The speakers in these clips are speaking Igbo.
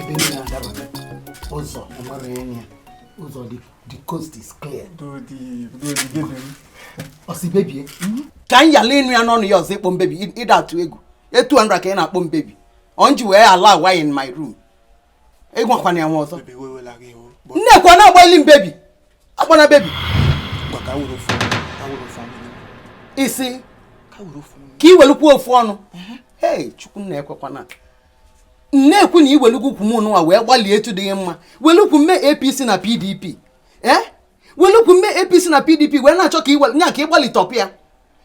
Ebe niile adabata ụzọ enwere ya ụzọ, the coast is clear. Ọ sị baby ka m yala ịnụ ya n'ọnụ ya ọzọ ịkpọ m baby. Ịda atụ egwu etu nra ka ị na-akpọ m baby onji wee ala wa in my room. Ịgwakwana ya nwa ọzọ nnekwa na-agba ili m baby akpọna baby. Isi ka ị welukwu ofu ọnụ. Hei, Chukwu nna, ekwekwana na-ekwu na iwelugwu ukwu m nụnwa wee gbalie etu dị mma. Welukwu mme APC na PDP, ee, welukwu mme APC na PDP wee na-achọ ka iwel nya ka ịgbalị ya,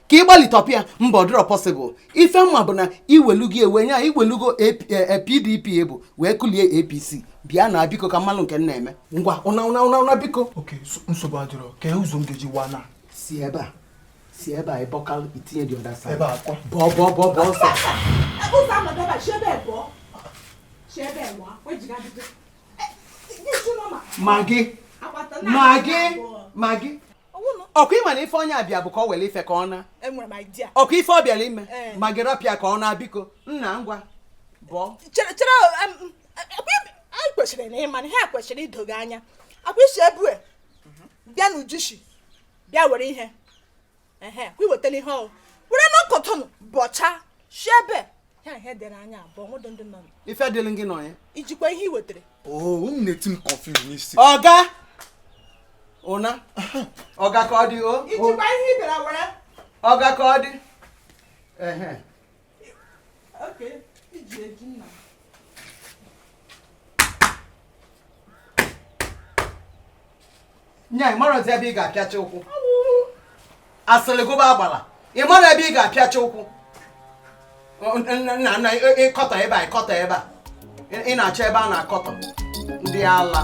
ka ịgbalị ya. Mba, ọ dịrọ possible. Ife mma bụ na iwelugo ewe nya iwelugo PDP ebu wee kulie APC bịa na biko ka mmalụ nke m na-eme ngwa ụna ụna ụna ụna biko. Ok, nsogbu adịrọ. Ka ụzọ m ga-eji wa na? Si ebe a, si ebe a ịbọkalụ itinye the other side. Ebe a kwa? Bọọ bọọ bọọ bọọ ọsọ. Ụzọ anọdụ ebe a, si ebe pụọ, si ebe wa wejiga bido. Magi magi magi, ọkwa ịma na ife onye abịa bụ ka ọ were ife ka ọ na Enwere m idea. Ọkwa ife ọ bịara ime. Ee. Magi rapịa ka ọ na biko nna, ngwa bọọ. Chere chere, anyị kwesịrị na ịma na ihe a kwesịrị ido gị anya. Akwa isi ebue bịa n'ujushi bịa were ihe ehe kwa iwetala ihe ọ were n'ọkọtụnụ bọcha si ebe ya ihe dere anya abụọ nwụdụ ndị nọ. Ife dịrị gị nọ ya. Ijikwa ihe i wetara. Oh, unu na-eti m confuse n'isi. Ọga ụna, ọga ka ọ dị o. Ijikwa ihe ị bịara were. Ọga ka ọ dị ehe. Okay, iji eji nna. Nya ị marọzi ebe ị ga-apịacha ụkwụ asịrị gụba agbala. Ị mara ebe ị ga-apịacha ụkwụ nna nna. Ịkọtọ ebe a, ịkọtọ ebe a, ị na-achọ ebe a na-akọtọ ndị ala.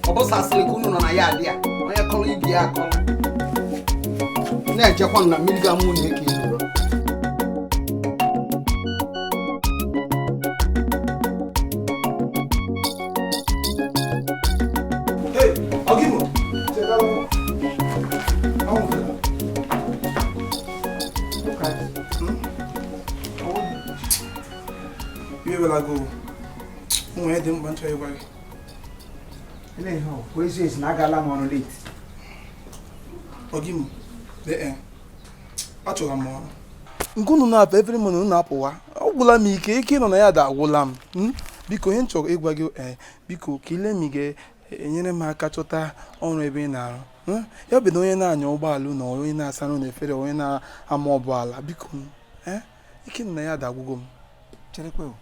Ọ bụ sasịrị ka unu nọ na ya adị ya onye kọrọ ibi ya akọrọ na-ejekwa na mmiri ga-amụ na eke iluro. Hey, Ogimo. Anwụzela. Iwe wela go. Ụmụ ya dị mkpa nchọ ịgwa gị. Ele ihe ọ bụ ezi ezi na agala m ọrụ late. Ogimo, lee, achọrọ m ọrụ. Nke unu na-apụ every morning, unu na-apụwa. Ọ gwụla m ike, ike nọ na ya da agwụla m. Biko, ihe m chọrọ ịgwa gị, biko ka ile m ị ga-enyere m aka chọta ọrụ ebe ị na-arụ. Ya bụ na onye na-anya ụgbọala na onye na-asa na efere, onye na-ama ọbụ ala, biko, ike nọ na ya da agwụgo m. Cherekwe o.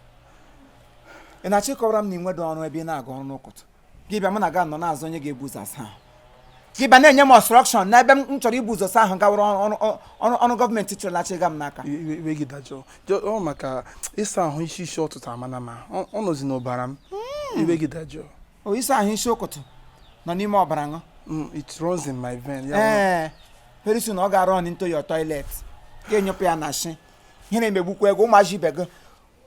Ị na-achọ ịkọwara m na ị nwedo ọrụ ebe ị na-aga ọrụ n'ụkụtụ. Gị bịa mụ na ga nọ na-azụ onye ga-ebu ụzọ asa ahụ. Gị bịa na-enye m instruction n'ebe m chọrọ ibu ụzọ saa ahụ gawara ọrụ ọrụ ọrụ gọọmenti chọrọ lachi ga m n'aka. Iwe gị dajụọ. Ọ maka ịsa ahụ isi isi ụtụtụ amana ma ọ nọzi n'ọbara m. Iwe gị dajụọ. O ịsa ahụ isi ụkụtụ nọ n'ime ọbara ṅụ. It runs in my vein. Ya Ee, very soon ọ ga-run into your toilet. Ga-enyepụ ya na shi. Ihe na-emegbukwa ego ụmụazị ibe gị.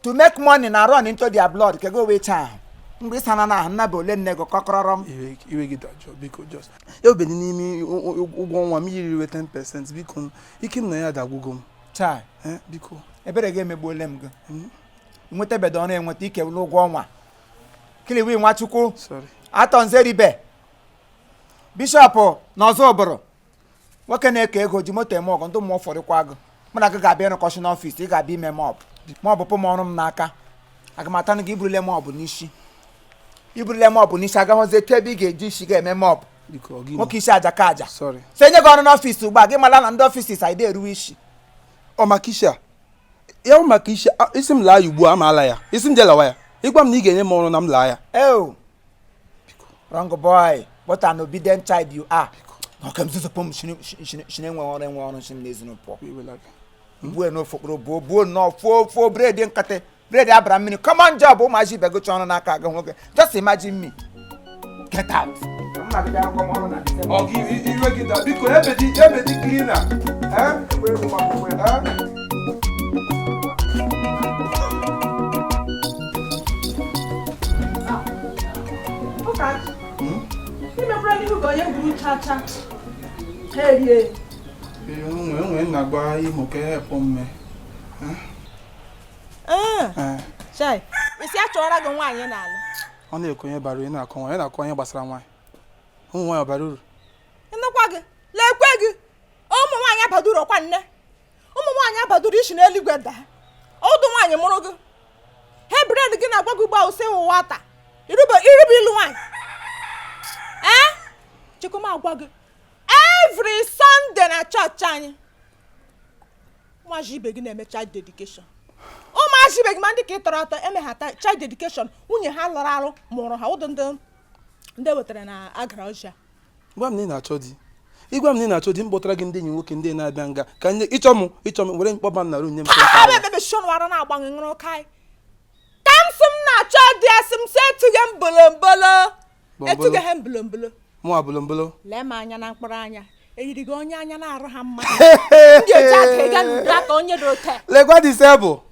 To make money na run into their blood ka go wee chaa ahụ. Mgbe ịsa na ahụ nnaba ole nne gị kọkọrọrọ m. Iwe gị dajụọ, biko, just ya obedi n'ime ụgwọ ọnwa m yiri 10%, biko, ike m na ya dagwugo m. Chai. Biko. Ebere gị emegbuole m gị. Nwetabedo ọrụ enweta ike ụgwọ ọnwa. Kiliwi Nwachukwu. Sorry. Atọ Nzeribe. Bishọp n'ọzọ ụbụrụ. Nwoke na-eke ego ji moto eme ọgụ ndị mmụọ fọrịkwa gị. Mụ na gị ga-abịa ịrụkọsị n'ọfịs, ị ga-abịa ime mop. Mop pụ m ọrụ m n'aka. Aga m atanụ gị iburule mop n'isi. Iburule mop n'isi agaghịzi etu ebe ị ga-eji isi ga-eme mop. Biko, ọ gị. Nwoke isi aja ka aja. Sorry. So enye gị ọrụ n'ọfịs ugbu a, gị mara na ndị ọfịs anyị eruwe isi. Ọ maka isi a, ya bụ maka isi isi m laa ya ugbu a, amaala ya isi m je lawa ya. Ịgwa m na ị ga-enye m ọrụ na m laa ya. Oh, wrong boy, what an obedient child you are. Ọka m zuzupụ m shine enwe ọrụ enwe ọrụ shi m n'ezinụlọ pụọ. Buo n'ofokporo buo buo nnọọ fuo fuo bread nkịtị bread abara mmiri common job ụmụazị ibe gụcha ọrụ n'aka gị nwoke. Just imagine me. Get out. Ọ gị iwe gị da, biko, ebedi ebedi cleaner. Eh? Eh? Ụkachi, imekwara n'ihu ka onye gwuru cha cha ha erie. Enwe enwe na-agba Imo ka ehepụ mme. Ee, chai, isi achọrọ gị nwaanyị n'ala. Ọ na-ekwu ihe bara uru, ị na-akọ nwaanyị, ị na-akọ ihe gbasara nwaanyị. Ụmụ nwaanyị ọ bara uru? Ịnụkwa gị, lekwe gị. Ụmụ nwaanyị abaduru ọkwa nne. Ụmụ nwaanyị abaduru isi n'eluigwe daa. Ọdụ nwaanyị mụrụ gị. He bred gị na-agwa gị ugbu ose ụwa taa. Irube irube ilu nwaanyị. Ee? Chukwu agwa gị. Every Sunday na chọọchị anyị. Ụmụazị ibe gị na-eme child dedication. Ụmụazị ibe gị ma ndị ka ị tọrọ atọ emeghata child dedication, nwunye ha lọrọ arụ mụrụ ha ụdụ ndị wetara na agara ọjịa. Gwa m na ị na-achọ di. Ịgwa m na ị na-achọ di, m kpọtara gị ndị enyi nwoke ndị na-abịa nga ka nye ịchọ m, ịchọ m were mkpọba m na room nye m. Ha bụ ebebe shon wara na-agbanwe ṅụrụ kai ka m sị m na-achọ di, asị m sị etughị m bolombolo. Bolombolo. Etughị m bolombolo. Mụ a bolombolo. Lee m anya na mkpụrụ anya, eyiri gị onye anya na-arụ ha mma. M ga-eji aka ịga n'udo aka onye dị ote. Lekwa disable.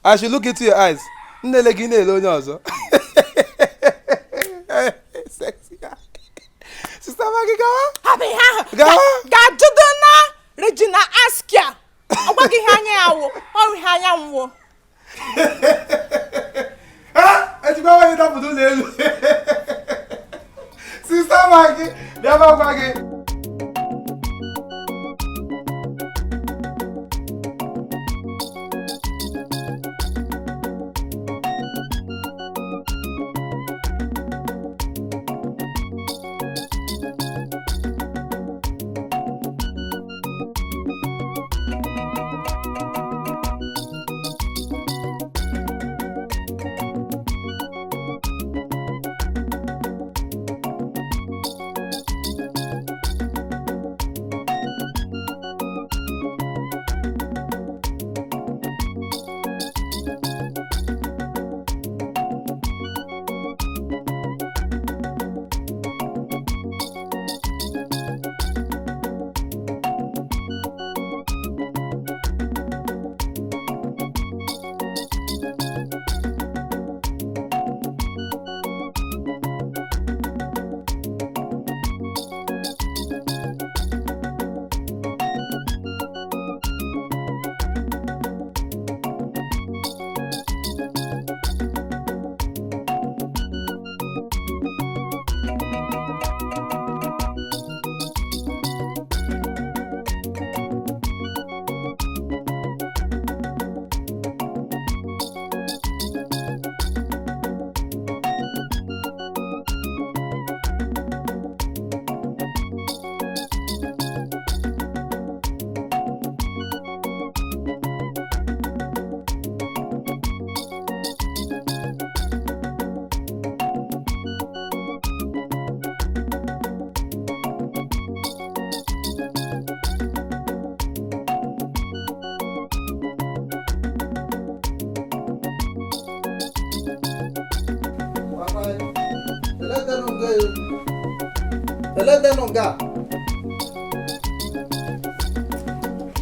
I should look into your eyes. M na-ele gị, na-ele onye ọzọ. Sexy guy. Sister Maggie, gawa. Ha bụ ihe ahụ. Gawa. Ga-ajụdo na Regina Askia, ọ gwaghị ihe anya ya wụ, ọ bụ ihe anya m wụ. Ah, ejikwa nwaanyị dapụta ụlọ elu. Sister Maggie, bịa ma gwa gị.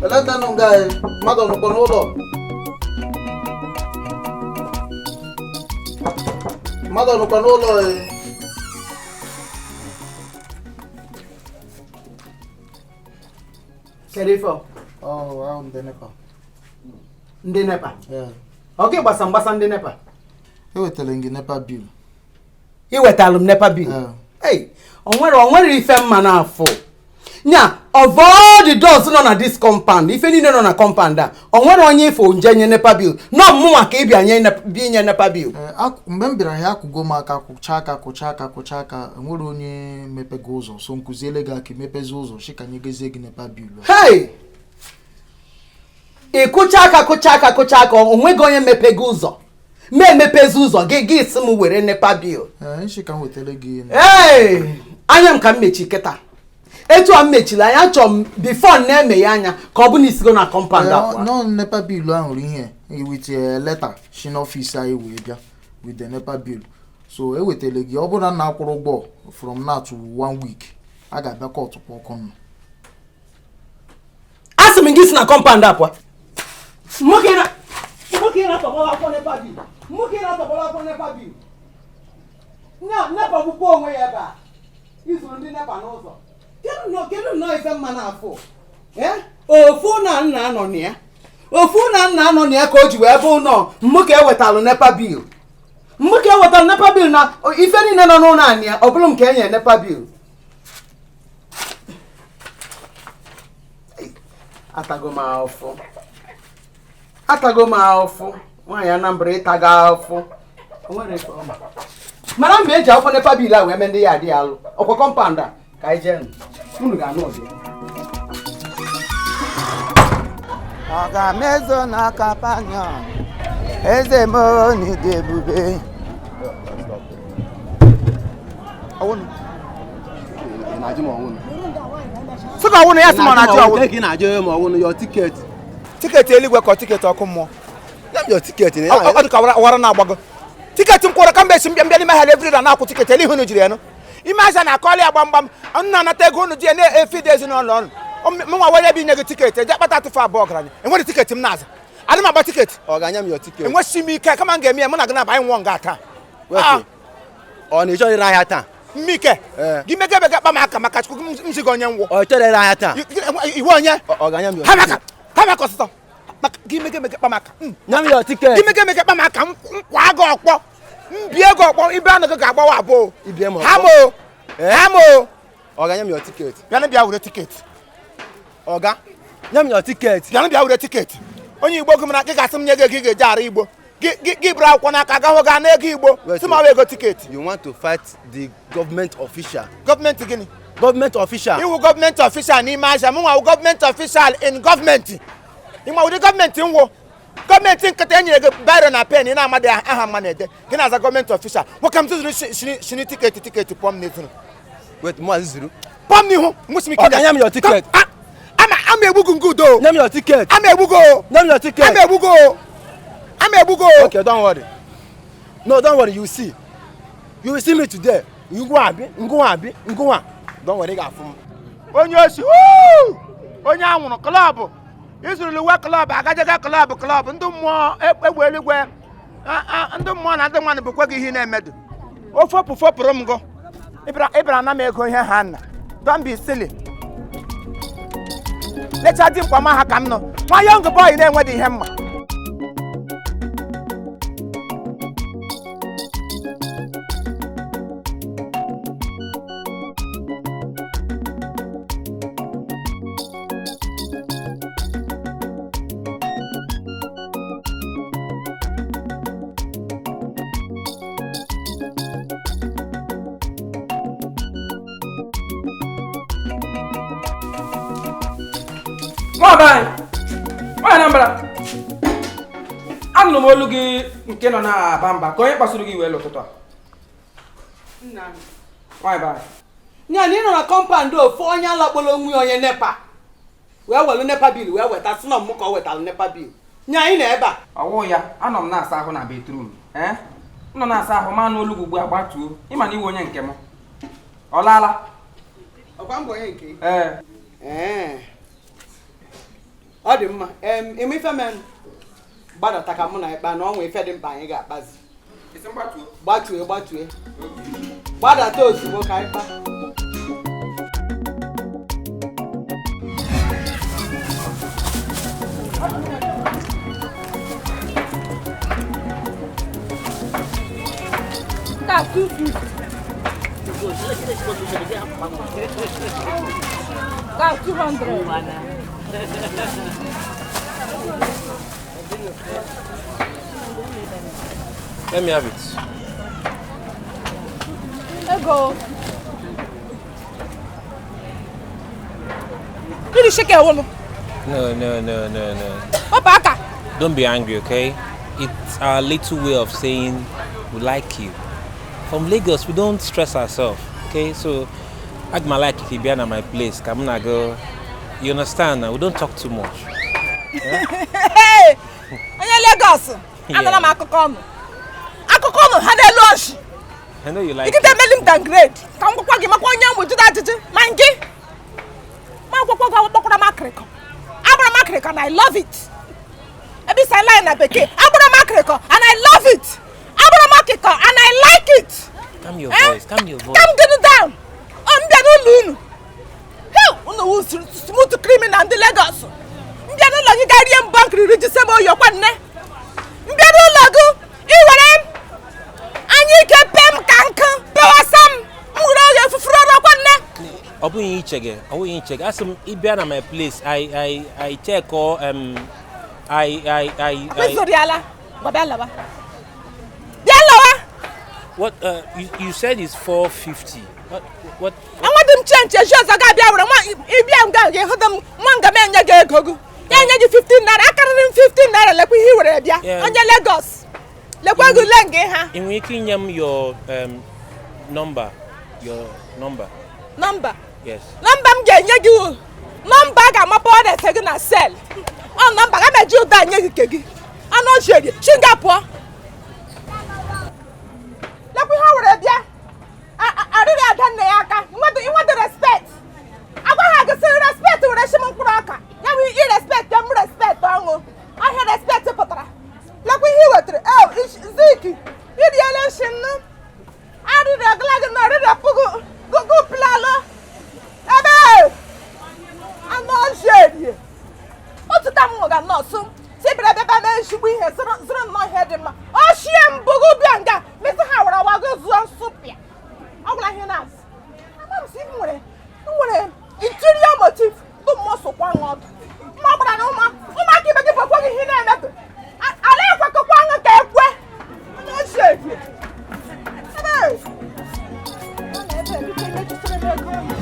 Eledenụ nga mmadụ nọkwa n'ụlọ, mmadụ nọkwa n'ụlọ. Kedu ife ọ? Oh, ahụ ndị NEPA. Ndị NEPA? Yeah. Ọ gị gbasa mgbasa ndị NEPA? Ewetara m gị NEPA bill. Iwetalụ m NEPA bill? Yeah. Hey, o nwere ife mma n'afọ nya. Of all the doors nọ na this compound, ife niile nọ na compound a, o nwere onye ifo nje nye NEPA bill nọ mụnwa ka ị bịa nye bịa inye NEPA bill? Eh, mgbe m bịara ya, akwụgo m aka, kwụcha aka, kwụcha aka, kwụcha aka, enwere onye mepego ụzọ, so nkụziele gị aka emepezi ụzọ shi ka nyegezie gị NEPA bill a. Hey, ị kụcha aka, kụcha aka, kụcha aka, o nweghị onye mepego ụzọ, ma emepezi ụzọ gị, gị sị m were NEPA bill? Eh, nshi ka m wetara gị. Ee, anya m ka m mechi kịta. Etu a m mechiri anya, achọrọ m before na-emeghe anya ka ọ bụ na isigo na compound Eh, akwa. Nọ NEPA bill ahụ ihe with leta shi n'ọfịs anyị wee bịa with the NEPA bill, so ewetara gị. Ọ bụrụ na nna akwụrụ ụgwọ from now to one week, a ga-abịa kọtụ kwụ ọkụ nnụ. A sị m gị si na compound a pụọ. Nwoke na-atọgbọrọ akwụkwọ NEPA bill, nwoke na-atọgbọrọ akwụkwọ NEPA bill. NEPA gbukwa onwe ya ebe a izuru ndị NEPA n'ụzọ. Kedu nnọọ ife mma na-afụ? Eh? Ofu na nna anọ na ya, ofu na nna anọ na ya ka o ji wee bụ nọ mmụ ka ewetalụ NEPA bill. Mgbe ka e wetara NEPA bill na ife niile nọ n'ụlọ anyị ya, ọ bụrụ m ka e nyere NEPA bill. Atago m afụ. Atago m afụ. Nwaanyị Anambra ịtago afụ. O nwere ife ọma. Mara mgbe eji akwụkwọ NEPA bill a wee mee ndị ya adịghị alụ. Ọkwa compound a ka anyị jee nụ. Unu ga-anụ ụdị ya. Ọ ga-emezo n'aka panyon eze m onye dị ebube. Ọwụnụ. Ị na-ajụ m ọwụnụ? Sị ka ọwụnụ ya sị ma ọ na-ajụ ọwụnụ. Ka ị na-ajụ m ọwụnụ your ticket. Ticket eluigwe ka ọ ticket ọkụ mmụọ. Nye m your ticket na Ọ dị ka wara na-agbago. Ticket m kwụrụ kamgbe esi mbịa mbịa n'ime ahịa every day na-akwụ ticket elu ihe unu jiri ya nụ. Ime ahịa na-akọọlị ya gbamgbam m na-anata ego unu ji ya na-efide ezinụlọ ọnụ. Mụnwa were ebe inye gị ticket eje akpata atụfu abụọ ọgaranya. Enwere ticket m na-aza. Adị m agba ticket. Ọ ga-anya m your ticket. Enwesighị m ike kama m ga-eme ya mụ na gị na-aba anyị nwụọ nga taa. Wait. Ọ na ị chọrọ ire ahịa taa? Mmike gị mege ebe ga-akpa m aka maka Chukwu m zigo onye nwụ. Ọ chọrọ ire ahịa taa? Iwe onye? Ọ ga-anya m your Ha maka ticket. ha maka ọsịsọ. Maka gị mege mege kpa m aka. Nye m your ticket. Gị mege mege kpa m aka m kwa gị ọkpọ. M bie gị ọkpọ ibe anụ gị ga-agbawa abụọ. Ibie m ọkpọ. Ha m o. Ha m o. Ọ ga-anya m your ticket. Bịanụ bịa were ticket. Ọga, nye m your ticket. Bịanụ bịa were ticket. Onye Igbo gị mara gị ga-asị m nye gị ego ị ga-eji ara Igbo. Gị buru akwụkwọ n'aka gahụ gaa n'ego Igbo. Sị m ọwa ego ticket. You want to fight the government official. Gọọmenti gịnị? Government official. Iwu gọọmenti official n'ime ahịa mụ nwa wụ gọọmenti official in gọọmenti. Ịma ụdị gọọmenti nwụ. Gọọmenti nkịta enyere gị biro na pen ị na-amadị aha mma na-ede. Gị na-aza gọọmenti official. Nwoke m zụzuru shini ticket ticket pụọ m n'ezinu. Wait, mụ azụzuru. Pụọ m n'ihu, nwụsị m ike. Ọ ga-anya m your ticket. Ama egbu gị nke udo. Nye m your ticket. Ama egbu gị o. Nye m your ticket. Ama egbu gị o. Ama egbu gị o. Okay, don't worry. No, don't worry, you will see. You will see me today. Ngwa abi, ngwa abi, ngwa. Don't worry, ị ga-afụ m. Onye osi, onye anwụrụ klọbụ izurulu uwe klọbụ agajaga klọbụ klọbụ ndị mmụọ egbe eluigwe ndị mmụọ na ndị mmadụ bụkwa gị ihe na-emedu. O fopụ fopụrụ m gụ. Ịbịara na m ego ihe ha nna. Don't be silly. Lecha di mkpa ma ha ka m nọ. Nwa young boy na-enwedị ihe mma. Nwaanyị Anambra, anụrụ m olu gị nke nọ na-aba mba ka onye kpasuru gị iwe n'ụtụtụ a. Nwaanyị be anyị. Nya na ị nọ na compound ofu onye alakpọrọ onwe onye NEPA wee welu NEPA bill wee weta sị na mụ ka ọ wetara NEPA bill. Nya anyị nọ ebe a. Ọwụ ya, anọ m na-asa ahụ na bedroom. M nọ na-asa ahụ ma anụ olu gị ugbu a gbatuo. Ịma na iwe onye nke m. Ọ laala? Ọkwa mbụ onye nke? Ee. Ọ dị mma. Eme ife men gbadata ka mụ na ịkpa na ọnwa ife dị mkpa anyị ga-akpazi. Gbatue gbatue. Gbadata ozugbo ka anyị kpaa. Ka 250. Ka 200. Let me have it. Ego. Really shake your woman. No, no, no, no, no. Papa. Don't be angry, okay? It's our little way of saying we like you. From Lagos, we don't stress ourselves, okay? So, Agma like Ikibiana my place. Kamuna go. You understand now? We don't talk too much. Hey! Onye Lagos. Anara m akụkọ ọnụ. Akụkọ ọnụ ha na-elu oshi. I know you like it. Ikite meli m downgrade. Ka m gwakwa gị makwa onye m jụrụ ajụjụ ma ngị. Ma gwakwa gị akpọkwara m akịrịkọ. Agbara m akịrịkọ and I love it. Ebe isi line na bekee. Agbara m akịrịkọ and I love it. Agbara m akịrịkọ and I like it. Calm your voice. Calm your voice. Calm gịnị down. Ọ m bịa n'ụlọ unu. Unu wu smooth criminal ndị Lagos. Mbịa n'ụlọ gị gaa rie mbọ nkiriri ji sebe oyi ọkwa nne. Mbịa n'ụlọ gị i were m Anya ike pe m ka nkụ pewasa m m hụrụ oge fufuru ọrọkwa nne. Ọ bụghị iche gị, ọ bụghị iche gị. Asị m ị bịa na my place, I check all I Kwezoriala gwa bịa lawa, bịa lawa. What you said is 450. What? Enwedị m change ezi ọzọ ga-abịa were nwa ịbịa nga ga-ehụda m nwa nga m enye gị ego gị ya enye gị 15 naira akarịrị m 15 naira lekwa ihe i were bịa. Yeah. Onye Lagos lekwa gị ule nga ha. Ị nwere ike inye m your number, your number. Nọmba? Yes. Nọmba m ga-enye gị wụ nọmba a ga-amapa ọ na-ete gị na sel ọ nọmba ga m eji ụda nye gị nke gị anụ ojieri chi nga pụọ lekwa ihe o were bịa arịrị ada nne ya aka inwedị respect agwa ha gị sị respect were shi m mkpụrụ ọka ya bụ irespect m respect ọṅụ ahịa respect pụtara lekwa ihe i wetara e zik iriela nshi nnu arịrị ọgụla gị na ọrịrị pụgụ gụgụ plalụ ebe anụ ojieri otu taa m nwega nọọsụ si bịara bịa bịa mee ezigbo ihe zụrụ zụrụ nnọọ ihe dị mma ochie mbụgụ bịa nga mesị ha wara wago zụọ nsụpịa ọ gwara ihe na-asị ama m si m nwere m nwere interior motive tụ mmụọ sokwa ṅụ ọdụ mma gbara na ụmụaka ibe gị bụkwa gị ihe na-emetụ ala ekwekọkwa ṅụ ka ekwe onye ochie ebe ebe ọ na-ebe biko emechisiri m ego ahụ.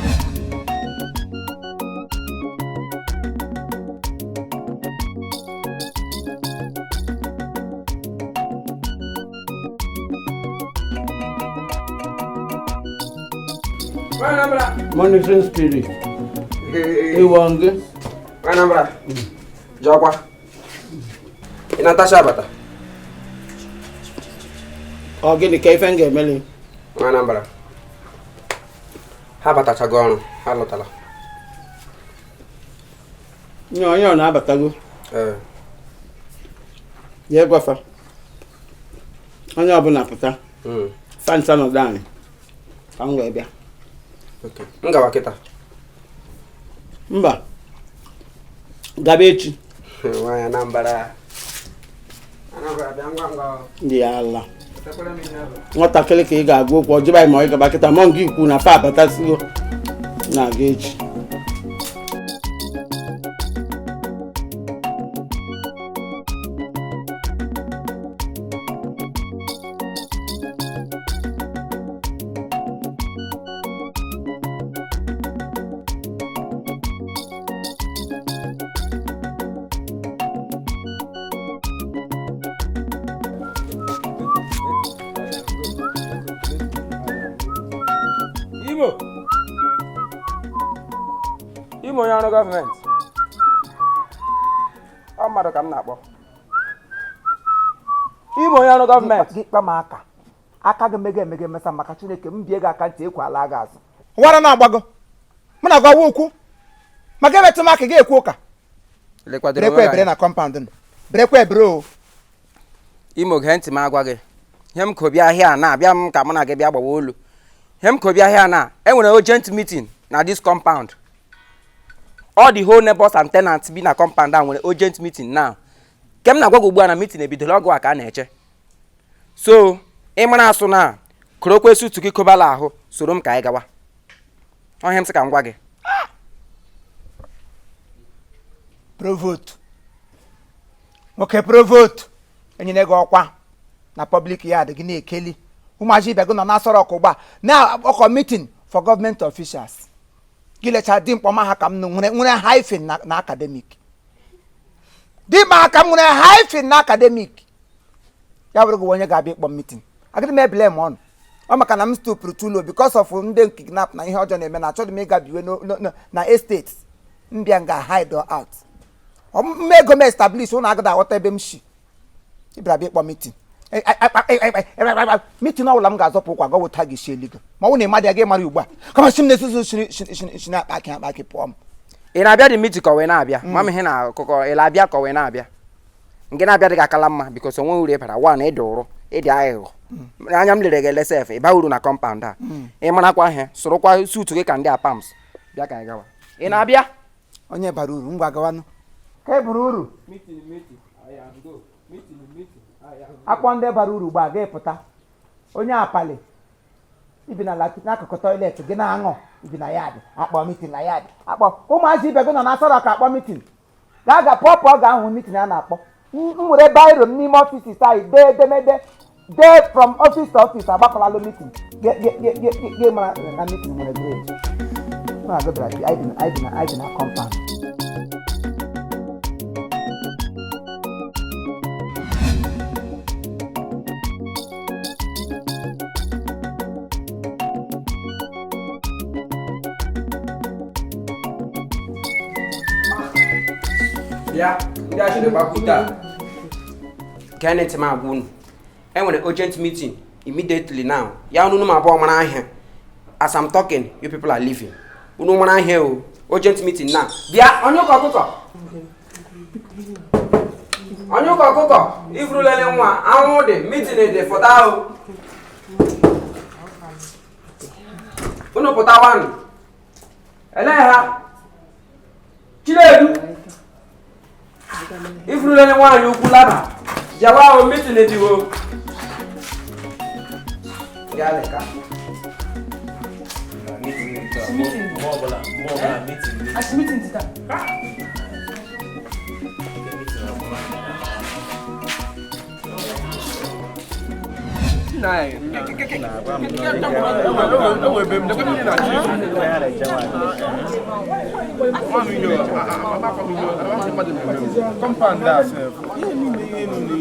Monitoring spirit. Ịwọ ngị. Anambra, jọkwa. Ị na-atacha abata? Ọ gịnị ka ife m ga-emeli? Nwa Anambra. Ha batachago ọrụ, ha lọtala. Nye onye ọ na-abatago. Ee. Ya gwafa. Onye ọbụla pụta. Fansa nọdụ anyị. Ka m wee bịa. Okay. M gawa kịta. Mba. Gaba echi. Nwaanyị Anambra. Anambra bịa ngwa ngwa. Ndị ala. Nwatakịrị ka ị ga-agwa okwu ọjọba anyị ma ọ gaba kịta mọ nke ikwu na fa abatasigo na-aga echi. Imo. Imo onye ọrụ gọọmenti. Ọ mmadụ ka m na-akpọ. Imo onye ọrụ gọọmenti. Gị kpa m aka aka gị mege emege mesa maka Chineke m bie gị aka ntị ekwe ala gị azụ. Wara na-agbago mụ na gwa okwu maka emetụ m aka gị ekwu ụka. Lekwadoro Berekwa onwe gị ebere anya. na compound nụ. Berekwa ebere o. Imo gee ntị m agwa gị. Ihe m kobi ahịa a na-abịa m ka mụ na gị bịa gbawa olu. Ihe m kobi ahịa a na enwere urgent meeting na this compound. All the whole neighbors and tenants bi na compound a nwere urgent meeting now. Nke m na-agwa gị ugbu a na meeting ebidola ọgụ a ka a na-eche. So ị mara asụ na korokwa sutu gị kobala ahụ soro m ka anyị gawa. Ọ ihe m sị ka m gwa gị. Provote. Nwoke provote. Enyere gị ọkwa na public yard gị na-ekeli. Ụmụazị ibe gị nọ na Aso Rock ugbu a na-akpọkọ meeting for government officials. Gị lechaa dị mkpọma ha ka m nụ nwere nwere hyphen na academic. Dị mkpa ha ka m nwere hyphen na academic. Ya bụrụ gị onye ga-abịa ịkpọ meeting. Agịrị m ebele m ọnụ. Ọ maka na m stupụrụ too low because of ndị kidnap na ihe ọjọọ na-eme na achọghị m ịga biwe na estate. Mbịa nga hide or out. Mme ego m establish ụnụ agada aghọta ebe m shi. Ị bịara bịa ịkpọ meeting. Meeting ọbụla m ga-azọpụ ụkwa gọwụta gị shi eluigwe. Ma ọ bụ na ị madị ya gị mara ugbu a. Kama si m na-esusu shiri shiri akpa akị akpa akị pụọ m. Ị na-abịa dị meeting ka ọ wee na-abịa? Ma m ihe na akụkọ ị na-abịa ka ọ wee na-abịa. Nke na-abịa dị gị akala mma because onwe uru ị bara one ịdị ụrụ ịdị aghụghọ. Anya m lere gị ele sef ịba uru na compound a. Ị marakwa ihe sụrụkwa sutu gị ka ndị apams bịa ka anyị gawa. Ị na-abịa? Onye bara uru ngwa gawanụ. Ka e buru uru. Akpọ ndị bara uru ugbu a ga-epụta. Onye apali ibi na n'akụkụ toilet gị na-aṅụ ibi na yard akpọ meeting na yard akpọ ụmụazị ibe gị nọ na asọrọ ka akpọ meeting ga-aga pụọ pụọ ga-ahụ meeting a na-akpọ m were biro m n'ime ọfịs anyị dee edemede dee from office to office agbakọlalụ meeting gị mara na meeting nwere grade mụ agụbara anyị bi na compound. Ya, ndị achịrị gbakwute Kenneth m agwa unu enwere urgent meeting immediately now. Ya unu m abụọ mara ahịa. As I'm talking, you people are leaving. Unu mara ahịa o. Urgent meeting now. Bịa, onye ụka ọkụkọ. Onye ụka ọkụkọ, ifurulele nwa, anwụ dị, meeting dị, fụta o. Unu pụtawanụ. Elee ha? Chinedu. Ifurulele nwaanyị ukwu laba. Bịawa o, meeting dị o. Bịa leka.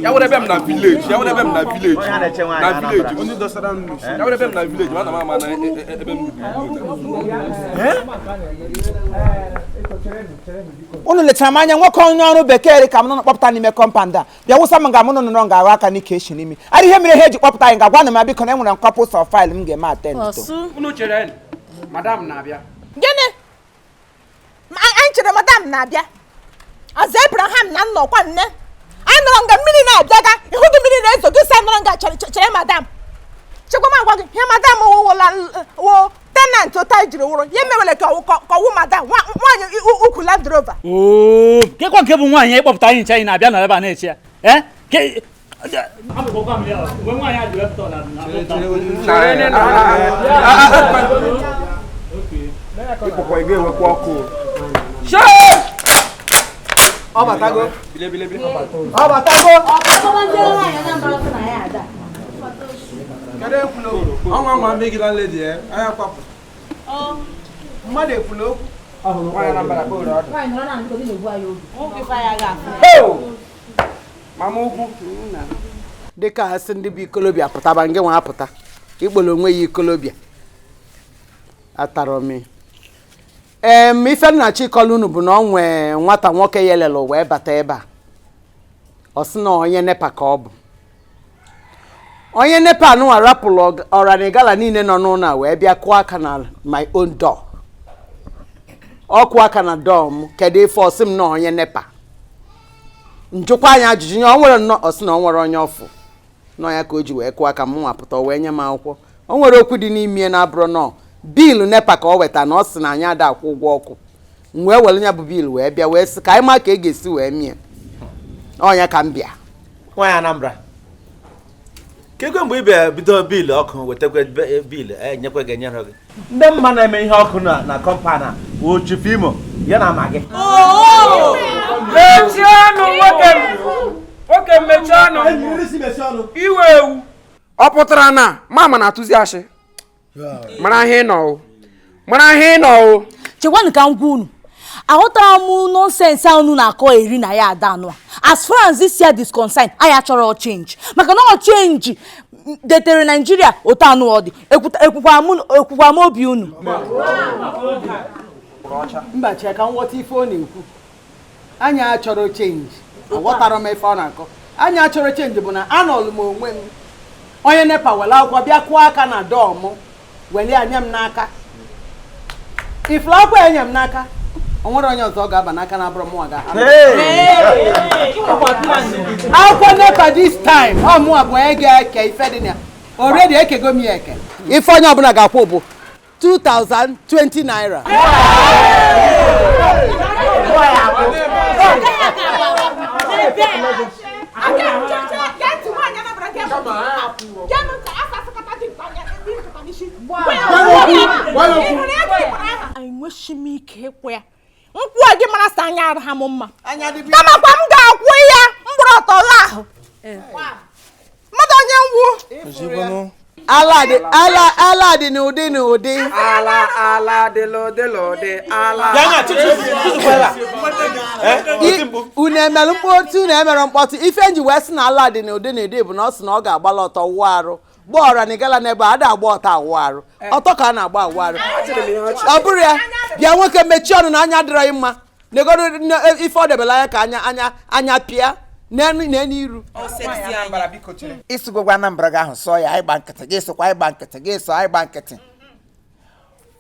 Ya were ebe m na village, ya were ebe m na village, na village, onye dọsara nnu, ya were ebe m na village, ma na m ama na ebe m. Unu lechara m anya nwoke onye ọrụ bekee ka m nọ kpọpụta n'ime kọmpand a bịa wụsa m nga mụ nọ nọ ga-aghọ aka n'ike echi n'imi ara ihe mere ihe eji kpọpụta anyị ga-agwa na m biko na enwere m couples of file m ga-eme attend to. Unu chere madam na-abịa. Gịnị? Anyị chere madam na-abịa. Aza Abraham na nnọkwa nne. Anyị nọrọ nga mmiri na-abịaga ịhụ gị mmiri na-ezo gị sị nọrọ nga chere madam. Chekwa m agwa gị ihe madam wụwụla wụ tenant ụta jiri wụrụ ya emewele ka ọwụ madam nwaanyị ukwu Land Rover. Oo, kekwa nke bụ nwaanyị ịkpọpụta anyị nche anyị na-abịa nọrọ ebe a na-eche ya. Eh? Ọ batago. Ọ batago. Ọnwa nwa megide lady eh anya kwapụ. Mmadụ ekwula okwu. Mama ukwu. Dịka asị ndị bụ ikolobịa pụtaba ngị nwa apụta. Ikpolo onwe ya ikolobịa. Atara m. Ife nna Chikọlụ unu bụ na ọ nwee nwata nwoke yelele wee bata ebe a. Ọ sị na onye NEPA ka ọ bụ. Onye NEPA anụnwa rapụrụ ọranigala niile nọ n'ụlọ a wee bịa kụọ aka na my own door. Ọ kụọ aka na door m, kedu ife ọ sị m na onye NEPA. Njụkwa anyị ajụjụ nye ọ nwere nnọọ ọ sị na ọ nwere onye ọfụ. Nọ ya ka o ji wee kụọ aka m nwa pụta wee nye m akwụkwọ. O nwere okwu dị n'ime na-abụrụ nọọ biilu NEPA ka ọ weta na ọ sị na anyị ada akwụ ụgwọ ọkụ. M wee were ya bụ biilu wee bịa wee sị ka anyị maa ka e ga-esi wee mie. Ọnya ka m bịa. Nwaanyị Anambra. Kekwe mgbe ị bịa bido biilu ọkụ wetakwa biilu enyekwa gị enyere gị. Ndị mma na-eme ihe ọkụ na kọmpan a wụ Chief Imo ya na ama gị. Mechie ọnụ nwoke m. Nwoke m mechie ọnụ. Iwe ewu. Ọ pụtara na mama na-atụzi ashị. Mara ihe nọ o. Mara ihe nọ o. Chekwanụ ka m gwa unu. Aghọtara m nonsense a unu na-akọ eri na ya ada anụ a. As far as this year is concerned, anyị achọrọ change. Maka na ọ change detere Nigeria otu anụ ọ dị. Ekwukwa m obi unu. Mba chee ka m ghọta ife ọ na-ekwu. Anyị achọrọ change. Aghọtara m ife ọ na-akọ. Anyị achọrọ change bụ na anọlụ m onwe m. Onye NEPA were akwụkwọ bịa kụọ aka na dọọ m were anya m n'aka. Ifuru akwụkwọ enye m n'aka. O nwere onye ọzọ ga-aba n'aka na abụrụ mụnwa ga-ahapụ. Akwụkwọ NEPA this time ọ mụnwa bụ onye ga-eke ife dị na ya. Already ekego m ya eke. Ife onye ọbụla ga-akwụ bụ 2020 naira. isi. Enweghị m ike ịkwụ ya. Nkwụ a gị mara sị anya arụ ha m mma. Kamakwa m ga-akwụ ya mkpụrụ ọtọ ahụ. Mmadụ onye ngwu. Ala dị n'ụdị n'ụdị. Ala ala dị l'ụdị l'ụdị ala. Unu emere mkpọtụ unu emere mkpọtụ ife nji wee sị na ala dị n'ụdị n'ụdị bụ na ọ sị na ọ ga-agbala ọtọ wụọ arụ gbaa ọra na ịgala n'ebe a ada agba ọtọ awụ arụ ọtọ ka a na-agba awụ arụ ọ bụrụ ya bịa nwoke mechie ọnụ na anya adịrọghị mma negoro ife ọ debere anya ka anya anya anya pịa n'enu iru. Ịsụgogwa Anambra gị ahụ sọ ya ịgba nkịtị gị sụkwa ịgba nkịtị gị sọ ịgba nkịtị.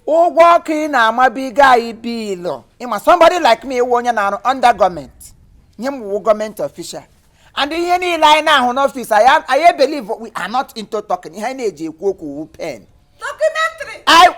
Ụgwọ ọkụ ị na-amabiga anyị biilụ ịma somebody like me wụ onye na-arụ under gọọmenti nye m wụ gọọmenti official and ihe niile anyị na-ahụ n'ọfịs anyị believe we are not into talking ihe anyị na-eji ekwu okwu wụ pen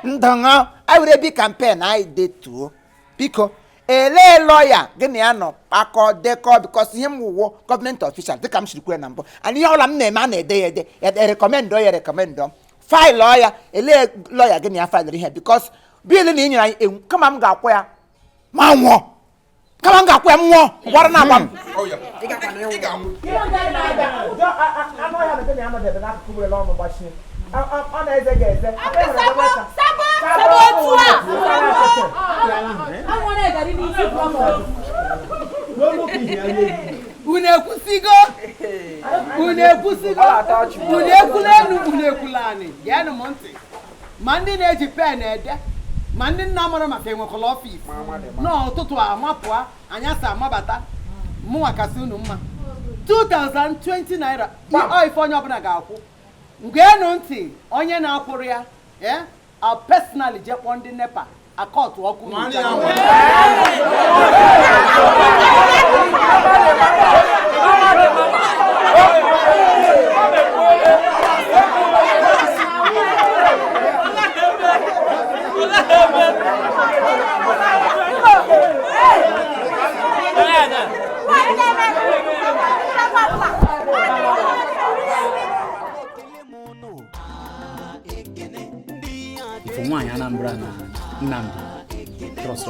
ndọṅọ anyị were bi campaign anyị detuo biko elee lọya gị na ya nọ kpakọ dekọ bikos ihe m wụwo gọọmenti official dịka m siri kwuo na mbụ and ihe ọbụla m na-eme a na-ede ya ede erekọmendọ ya erekọmendọ faịlụ ya elee lọya gị na ya faịlụrụ ihe bikos biil na ị nyere anyị ewu kama m ga-akwụ ya ma nwụọ kama m ga-akwụ ya m nwụọ gwara na agba m. Unu ekwusigo unu ekwusigo unu ekwula enu unu ekwula anị geenụ m ntị ma ndị na-eji pen ede ma ndị nna mara maka enwekwala ọfịs n'ụtụtụ amapụa anyasị amabata mụnwa kasị unu mma 2020 naira ọ ife onye ọbụla ga-akwụ geenụ ntị onye na-akwụrụ ya I'll personally jee kpọọ ndị NEPA akọtụ ọkụ Nwaanyị Anambra na Nnamdi trọst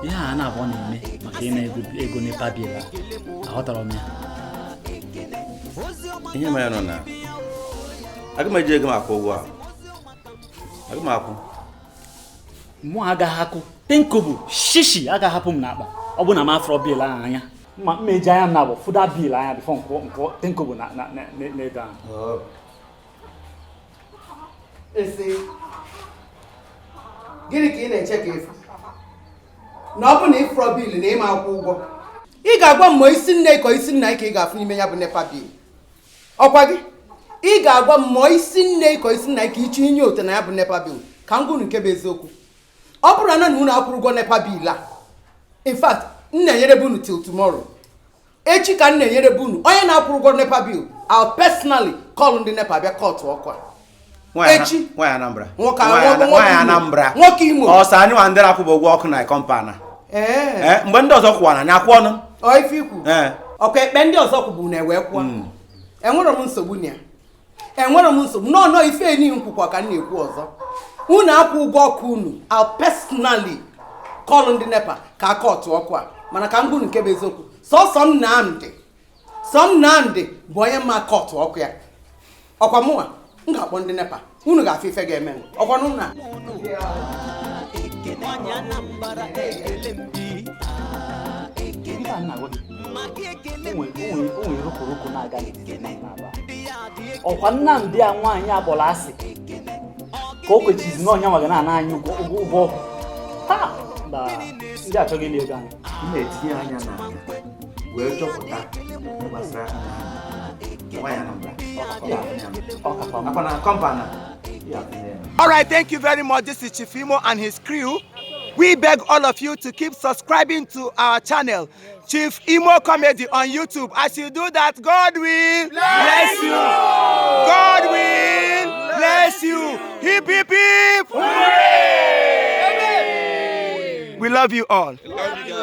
ihe a na-abụọ na-eme maka ịna ego NEPA bill aghọtara m ya. Ihe ma ya nọ na aga m eji ego m akwụ ụgwọ a aga m akwụ mụ agaghị akwụ tenkobo shishi agaghị hapụ m n'akpa ọ bụ na m afọrọ bill ahụ anya ma m eji anya m na-abụ fụda bill anya bifọ nkwụ tenkobo na ego ahụ. Esi gịnị ka ị na-eche ka ịfụ na ọ bụ na ịfụrọ biil na ịma akwụ ụgwọ ị ga-agwa m ma isi nne ka isi nna ka ị ga-afụ n'ime ya bụ NEPA biil ọkwa gị ị ga-agwa m ma isi nne ka isi nna ka ịchọ inye ote na ya bụ NEPA biil ka m gwunu nke bụ eziokwu ọ bụrụ na unu akwụrụ ụgwọ NEPA biil a in fact m na-enyere bụ unu till tomorrow echi ka m na-enyere bụ unu onye na-akwụrụ ụgwọ NEPA biil I'll personally call ndị NEPA bịa kọtụ ọkụ a. Echi nwaanyị Anambra nwoke Anambra nwoke Imo ọsọ anyị nwa ndị na-akwụba ụgwọ ọkụ na kọmpan a mgbe ndị ọzọ kwụwara anyị akwụ ọnụ ọ ife ikwu ọkwa ekpe ndị ọzọ kwụbụ na ewe kwụọ enwere m nsogbu na ya enwere m nsogbu nọọ ife eni nkwukwa ka m na-ekwu ọzọ unu akwụ ụgwọ ọkụ unu I'll personally call ndị NEPA ka akọtụ ọkụ a mana ka m gwunu nke bụ eziokwu sọsọ m Nnamdi bụ onye mma kọtụ ọkụ ya ọkwa mụnwa m ga-akpọ ndị NEPA unu ga-afụ ife ga-eme ọkwa nna ọkwa Nnamdi a nwaanyị akpọrọ asị ka o kwechizi na ọnya nwaga na-ana anyị ụgwọ ọkụ taa mba ndị achọghị ili ego anyị m na-etinye anya na wee chọpụta gbasara nwaanyị Anambra All right, thank you very much. This is Chief Imo and his crew. We beg all of you to keep subscribing to our channel, Chief Imo Comedy on YouTube. As you do that, God will bless you. God will bless you. Hip, hip, hip. Hooray! We love you all. We love you.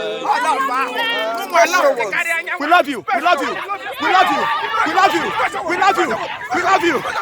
We love you. We love you. We love you. We love you. We love you.